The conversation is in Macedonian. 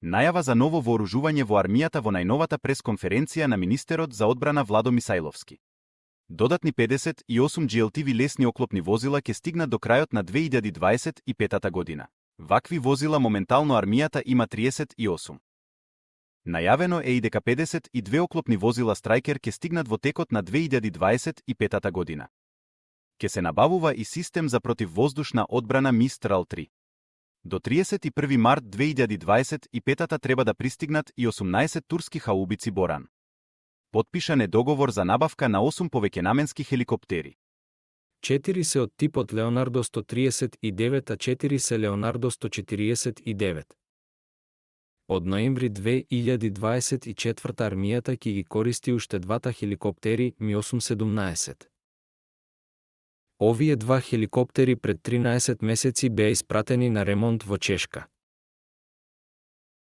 Најава за ново вооружување во армијата во најновата пресконференција на министерот за одбрана Владо Мисајловски. Додатни 58 GLTV лесни оклопни возила ќе стигнат до крајот на 2025 година. Вакви возила моментално армијата има 38. Најавено е и дека 52 оклопни возила Страјкер ќе стигнат во текот на 2025 година. Ке се набавува и систем за противвоздушна одбрана Мистрал 3. До 31 март 2025 треба да пристигнат и 18 турски хаубици Боран. Потпишан е договор за набавка на 8 повеќенаменски хеликоптери. 4 се од типот Леонардо 139, а 4 се Леонардо 149. Од ноември 2024 армијата ќе ги користи уште двата хеликоптери Ми-817. Овие два хеликоптери пред 13 месеци беа испратени на ремонт во Чешка.